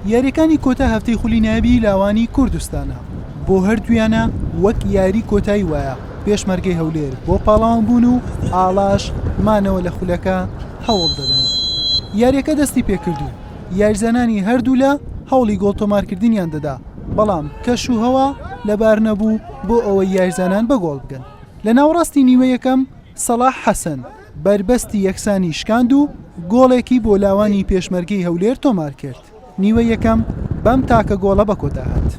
یاریەکانی کۆتا هەفتەی خولی نایابی لاوانی کوردستانە بۆ هەردوویانە وەک یاری کۆتایی وایە پێشمەرگەی هەولێر بۆ پاڵەوان بوون و ئاڵاش مانەوە لە خولەکە هەوڵ دەدەن. یاریەکە دەستی پێکرد و یاریزانانی هەردوولا هەوڵی گۆڵ تۆمارکردنیان دەدا بەڵام کەش و هەوا لەبار نەبوو بۆ ئەوەی یاریزانان بە گۆڵ بگەن. لە ناوەڕاستی نیوەی یەکەم سەڵاح حەسەن بەربەستی یەکسانی شکاند و گۆڵێکی بۆ لاوانی پێشمەرگەی هەولێر تۆمارکرد. نیوەی یەکەم بەم تاکە گۆڵە بەکۆتا هات.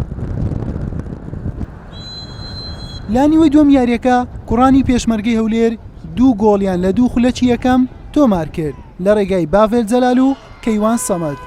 لە نیوەی دووەم یاریەکە کوڕانی پێشمەرگەی هەولێر دوو گۆڵیان لە دوو خولەکی یەکەم تۆمارکرد لە ڕێگای باڤێل جەلال و کەیوان سەمەد.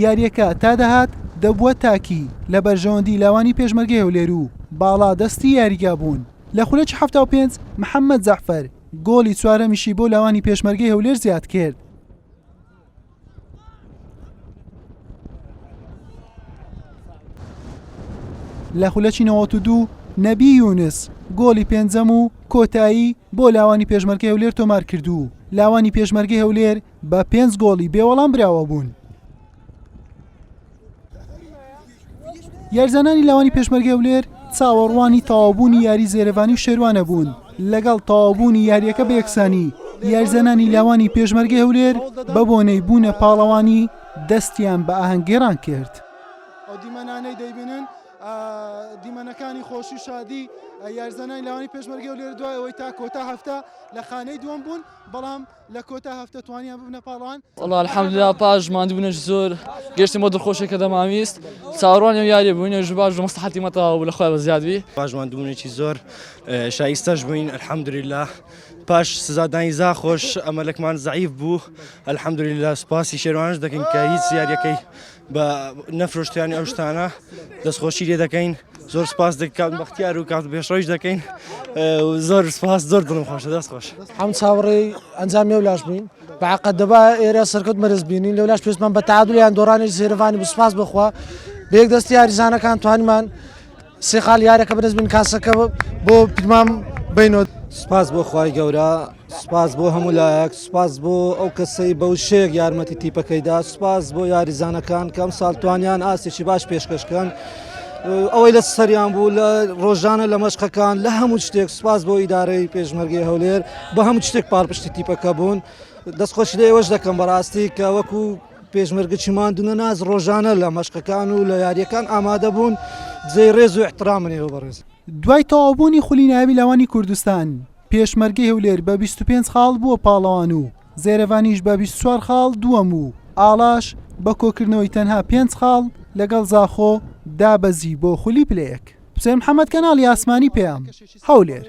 یارییەکە تا دەهات دەبووە تاکی لە بەرژەوەندی لاوانی پێشمەرگەی هەولێر و باڵا دەستی یاریگا بوون. لە خولەکی 75 محەممەد جەعفەر گۆڵی چوارەمیشی بۆ لاوانی پێشمەرگەی هەولێر زیاد کرد. لە خولەکی 92 نەبی یونس گۆڵی پێنجەم و کۆتایی بۆ لاوانی پێشمەرگەی هەولێر تۆمار کرد و لاوانی پێشمەرگەی هەولێر بە پێنج گۆڵی بێوەڵام براوە بوون. یاریزانانی لاوانی پێشمەرگەی هەولێر چاوەڕوانی تەواوبوونی یاری زێرەڤانی و شێروانە بوون لەگەڵ تەواوبوونی یاریەکە بە یەکسانی یاریزانانی لاوانی پێشمەرگەی هەولێر بە بۆنەی بوونە پاڵەوانی دەستیان بە ئاهەنگگێڕان کرد. ئەو دیمەنانەی دەیبینن دیمەنەکانی خۆشی و شادی یاریزانانی لاوانی پێشمەرگەی هەولێر دوای ئەوەی تا کۆتا هەفتە لە خانەی دووەم بوون بەڵام لە کۆتا هەفتە توانیان ببنە پاڵەوان. وەڵا الحمدللە پاش ماندووبوونێکی زۆر گەشتین بۆ دڵخۆشی کە دەمانویست چاوەڕوانی ئەو یاریە بووین ئەویش باش بوو مەسڵەحەتی مە تەواو بوو لە خوای بەزیاد بی. پاش ماندووبوونێکی زۆر شایستەش بووین الحمدللە پاش سزادانی زاخۆش ئەمەلەکمان زەعیف بوو الحمدللە سوپاسی شێروانش دەکەین کە هیچ یاریەکەی بە نەفرۆشتیانی ئەو شتانە دەستخۆشی لێ دەکەین زۆر سپاس دەکات بەختیار و کات پێشڕەویش دەکەین زۆر سپاس زۆر دڵم خۆشە دەست خۆش هەم چاوەڕێی ئەنجامی ئەو لاش بووین بەعقد دەبا ئێرە سەرکەوت مەرز بینین لەولاش پێستمان بە تعادلیان دۆڕانی زێرەڤانی بوو سپاس بخوا بە یەک دەستی یاریزانەکان توانیمان سێ خاڵ یارەکە بەدەست بین کاسەکە بۆ پیرمام بینەوە. سپاس بۆ خوای گەورە سپاس بۆ هەموو لایەک سپاس بۆ ئەو کەسەی بەو شێک یارمەتی تیپەکەیدا سپاس بۆ یاریزانەکان کەم ساڵ توانیان ئاستێکی باش پێشکەشکەن ئەوەی لە سەریان بوو لە ڕۆژانە لە مەشقەکان لە هەموو شتێک سپاس بۆ ئیدارەی پێشمەرگەی هەولێر بە هەموو شتێک پاڵپشتی تیپەکە بوون دەستخۆشی لە ئێوەش دەکەم بەڕاستی کە وەکو پێشمەرگەکی ماندوونەناس ڕۆژانە لە مەشقەکان و لە یاریەکان ئامادە بوون جێی ڕێز و احترامن ئێوە بەڕێز. دوای تەواوبوونی خولی نایابی لاوانی کوردستان، پێشمەرگەی هەولێر بە 25 خاڵ بووە پاڵەوان و زێرەڤانیش بە 24 خاڵ دووەم و ئاڵاش بە کۆکردنەوەی تەنها پێنج خاڵ لەگەڵ زاخۆ دابەزی بۆ خولی پلە یەک. حوسێن محەمەد کەناڵی ئاسمانی پەیام، هەولێر.